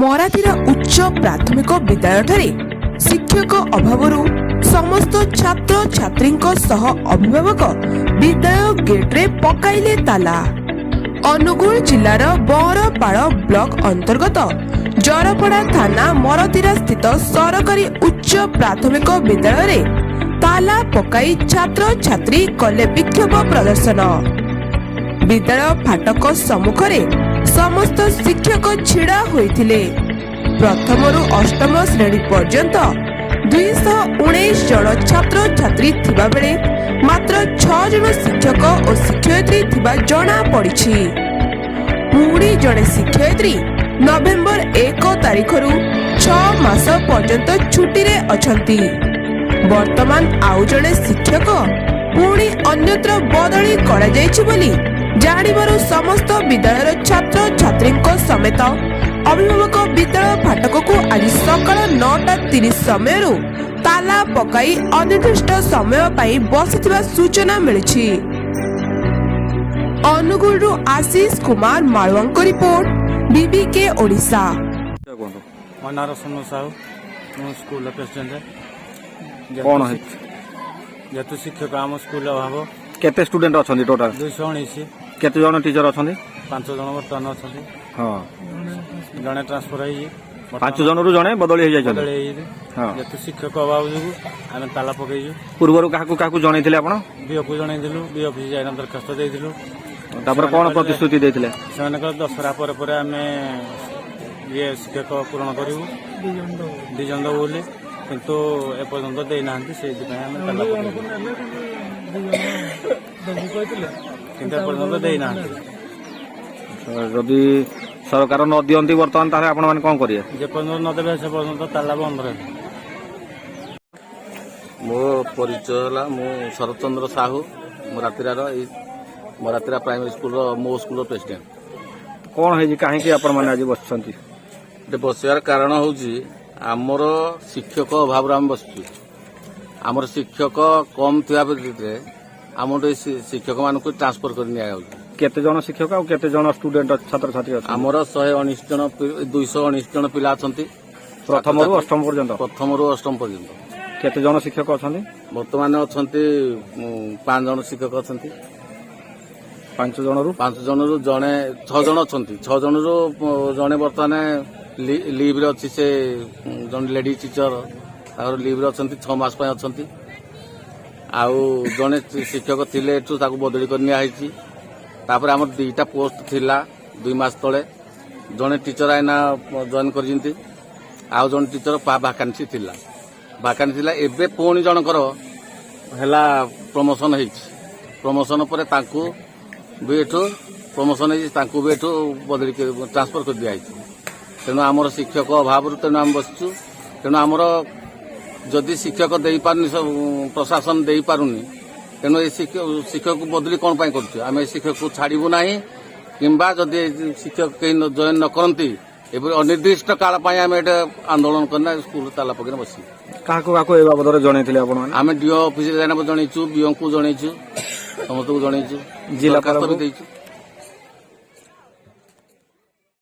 ମରାତିରା ଉଚ୍ଚ ପ୍ରାଥମିକ ବିଦ୍ୟାଳୟଠାରେ ଶିକ୍ଷକ ଅଭାବରୁ ସମସ୍ତ ଛାତ୍ରଛାତ୍ରୀଙ୍କ ସହ ଅଭିଭାବକ ବିଦ୍ୟାଳୟ ଗେଟ୍ରେ ପକାଇଲେ ତାଲା। ଅନୁଗୁଳ ଜିଲ୍ଲାର ବଅଁରପାଳ ବ୍ଲକ ଅନ୍ତର୍ଗତ ଜରପଡ଼ା ଥାନା ମରତିରା ସ୍ଥିତ ସରକାରୀ ଉଚ୍ଚ ପ୍ରାଥମିକ ବିଦ୍ୟାଳୟରେ ତାଲା ପକାଇ ଛାତ୍ରଛାତ୍ରୀ କଲେ ବିକ୍ଷୋଭ ପ୍ରଦର୍ଶନ। ବିଦ୍ୟାଳୟ ଫାଟକ ସମ୍ମୁଖରେ ସମସ୍ତ ଶିକ୍ଷକ ଛିଡ଼ା ହୋଇଥିଲେ। ପ୍ରଥମରୁ ଅଷ୍ଟମ ଶ୍ରେଣୀ ପର୍ଯ୍ୟନ୍ତ 219 ଜଣ ଛାତ୍ରଛାତ୍ରୀ ଥିବାବେଳେ ମାତ୍ର 6 ଜଣ ଶିକ୍ଷକ ଓ ଶିକ୍ଷୟିତ୍ରୀ ଥିବା ଜଣାପଡ଼ିଛି। ପୁଣି ଜଣେ ଶିକ୍ଷୟିତ୍ରୀ ନଭେମ୍ବର 1 ତାରିଖରୁ 6 ମାସ ପର୍ଯ୍ୟନ୍ତ ଛୁଟିରେ ଅଛନ୍ତି। ବର୍ତ୍ତମାନ ଆଉ ଜଣେ ଶିକ୍ଷକ ପୁଣି ଅନ୍ୟତ୍ର ବଦଳି କରାଯାଇଛି ବୋଲି ଜାଣିବାରୁ ସମସ୍ତ ବିଦ୍ୟାଳୟର ଛାତ୍ରଛାତ୍ରୀଙ୍କ ସମେତ ଅଭିଭାବକ ବିଦ୍ୟାଳୟ ଫାଟକକୁ ଆଜି ସକାଳ 9:30 ସମୟରୁ ତାଲା ପକାଇ ଅନିର୍ଦ୍ଦିଷ୍ଟ ସମୟ ପାଇଁ ବସିଥିବା ସୂଚନା ମିଳିଛି। ଅନୁଗୁଳରୁ ଆଶିଷ କୁମାର ମାଳୁଆଙ୍କ ରିପୋର୍ଟ, ବିବିକେ ଓଡ଼ିଶା। କୁହନ୍ତୁ। ମୋ ନାଁ ରସନ ସାହୁ, ମୁଁ ସ୍କୁଲର ପ୍ରେସିଡେଣ୍ଟ। କଣ ହେଇଛି? ଯେହେତୁ ଶିକ୍ଷକ ଆମ ସ୍କୁଲରେ ଅଭାବ। କେତେ ଷ୍ଟୁଡେଣ୍ଟ ଅଛନ୍ତି ଟୋଟାଲ? 219। କେତେ ଜଣ ଟିଚର ଅଛନ୍ତି? 5 ଜଣ ବର୍ତ୍ତମାନ ଅଛନ୍ତି। ଜଣେ ଟ୍ରାନ୍ସଫର ହେଇଛି ବର୍ତ୍ତମାନ। 5 ଜଣରୁ ଜଣେ ବଦଳି ହେଇଯାଇଛନ୍ତି। ବଦଳି ହେଇଛି। ଯେହେତୁ ଶିକ୍ଷକ ଅଭାବ ଯୋଗୁଁ ଆମେ ତାଲା ପକେଇଛୁ। ପୂର୍ବରୁ କାହାକୁ କାହାକୁ ଜଣେଇଥିଲେ ଆପଣ? ବିଓକୁ ଜଣେଇଥିଲୁ, ବିଓ ଅଫିସ ଯାଇନା ଦରଖାସ୍ତ ଦେଇଥିଲୁ। ତାପରେ କଣ ପ୍ରତିଶ୍ରୁତି ଦେଇଥିଲେ? ସେମାନଙ୍କର ଦଶହରା ପରେ ପରେ ଆମେ ଇଏ ଶିକ୍ଷକ ପୂରଣ କରିବୁ, 2 ଜଣ ଦେବୁ ବୋଲି, କିନ୍ତୁ ଏପର୍ଯ୍ୟନ୍ତ ଦେଇନାହାନ୍ତି। ସେଇଥିପାଇଁ ଆମେ ତାଲା ପକେଇଛୁ, କିନ୍ତୁ ଏପର୍ଯ୍ୟନ୍ତ ଦେଇନାହାନ୍ତି। ଯଦି ସରକାର ନ ଦିଅନ୍ତି ବର୍ତ୍ତମାନ, ତାହେଲେ ଆପଣ ମାନେ କଣ କରିବେ? ଯେପର୍ଯ୍ୟନ୍ତ ନ ଦେବେ, ସେ ପର୍ଯ୍ୟନ୍ତ ତାଲା ବନ୍ଦ ରହିବ। ମୋ ପରିଚୟ ହେଲା ମୁଁ ଶରତ ଚନ୍ଦ୍ର ସାହୁ। ମୁଁ ରାତିରାର ଏଇ ମରାତିରା ପ୍ରାଇମେରୀ ସ୍କୁଲର, ମୋ ସ୍କୁଲର ପ୍ରେସିଡେଣ୍ଟ। କଣ ହେଇଛି? କାହିଁକି ଆପଣ ମାନେ ଆଜି ବସିଛନ୍ତି? ଏଠି ବସିବାର କାରଣ ହେଉଛି ଆମର ଶିକ୍ଷକ ଅଭାବରୁ ଆମେ ବସିଛୁ। ଆମର ଶିକ୍ଷକ କମ୍ ଥିବା ଭିତରେ ଆମଠୁ ଏଇ ଶିକ୍ଷକମାନଙ୍କୁ ଟ୍ରାନ୍ସଫର କରି ନିଆଯାଉଛି। କେତେ ଜଣ ଶିକ୍ଷକ ଆଉ କେତେ ଜଣ ଷ୍ଟୁଡେଣ୍ଟ, ଛାତ୍ରଛାତ୍ରୀ ଅଛନ୍ତି? ଆମର 119 ଜଣ, 219 ଜଣ ପିଲା ଅଛନ୍ତି। ପ୍ରଥମରୁ ଅଷ୍ଟମ ପର୍ଯ୍ୟନ୍ତ? ପ୍ରଥମରୁ ଅଷ୍ଟମ ପର୍ଯ୍ୟନ୍ତ। କେତେ ଜଣ ଶିକ୍ଷକ ଅଛନ୍ତି? ବର୍ତ୍ତମାନ ଅଛନ୍ତି 5 ଜଣ ଶିକ୍ଷକ ଅଛନ୍ତି। 5 ଜଣରୁ? 5 ଜଣରୁ ଜଣେ, 6 ଜଣ ଅଛନ୍ତି। 6 ଜଣରୁ ଜଣେ ବର୍ତ୍ତମାନ ଲିଭ୍ରେ ଅଛି। ସେ ଜଣେ ଲେଡି ଟିଚର, ତାଙ୍କର ଲିଭ୍ରେ ଅଛନ୍ତି, 6 ମାସ ପାଇଁ ଅଛନ୍ତି। ଆଉ ଜଣେ ଶିକ୍ଷକ ଥିଲେ ଏଠୁ, ତାକୁ ବଦଳି କରି ନିଆହେଇଛି। ତାପରେ ଆମର 2ଟା ପୋଷ୍ଟ ଥିଲା 2 ମାସ ତଳେ। ଜଣେ ଟିଚର ଏଇନା ଜଏନ୍ କରିଛନ୍ତି, ଆଉ ଜଣେ ଟିଚର ଭାକାନ୍ସି ଥିଲା। ଏବେ ପୁଣି ଜଣଙ୍କର ହେଲା ପ୍ରମୋସନ ହେଇଛି। ପ୍ରମୋସନ ପରେ ତାଙ୍କୁ ବି ଏଠୁ ପ୍ରମୋସନ ହେଇଛି, ତାଙ୍କୁ ବି ଏଠୁ ବଦଳି ଟ୍ରାନ୍ସଫର କରି ଦିଆହେଇଛି। ତେଣୁ ଆମର ଶିକ୍ଷକ ଅଭାବରୁ ତେଣୁ ଆମେ ବସିଛୁ। ତେଣୁ ଆମର ଯଦି ଶିକ୍ଷକ ଦେଇପାରୁନି, ସବୁ ପ୍ରଶାସନ ଦେଇପାରୁନି, ତେଣୁ ଏ ଶିକ୍ଷକକୁ ବଦଳି କ'ଣ ପାଇଁ କରୁଛୁ? ଆମେ ଏ ଶିକ୍ଷକକୁ ଛାଡ଼ିବୁ ନାହିଁ, କିମ୍ବା ଯଦି ଏ ଶିକ୍ଷକ କେହି ଜଏନ୍ ନ କରନ୍ତି, ଏପରି ଅନିର୍ଦ୍ଦିଷ୍ଟ କାଳ ପାଇଁ ଆମେ ଏଇଟା ଆନ୍ଦୋଳନ କରିନା ସ୍କୁଲ ତାଲା ପକେଇ ବସିବୁ। କାହାକୁ କାହାକୁ ଏ ବାବଦରେ ଜଣେଇଥିଲେ ଆପଣ ମାନେ? ଆମେ ଡିଓ ଅଫିସରେ ଯାଇନା ଜଣେଇଛୁ, ବିଓଙ୍କୁ ଜଣେଇଛୁ, ସମସ୍ତଙ୍କୁ ଜଣେଇଛୁ। ଜିଲ୍ଲାପାଳଙ୍କୁ? ଦରଖାସ୍ତ ବି ଦେଇଛୁ।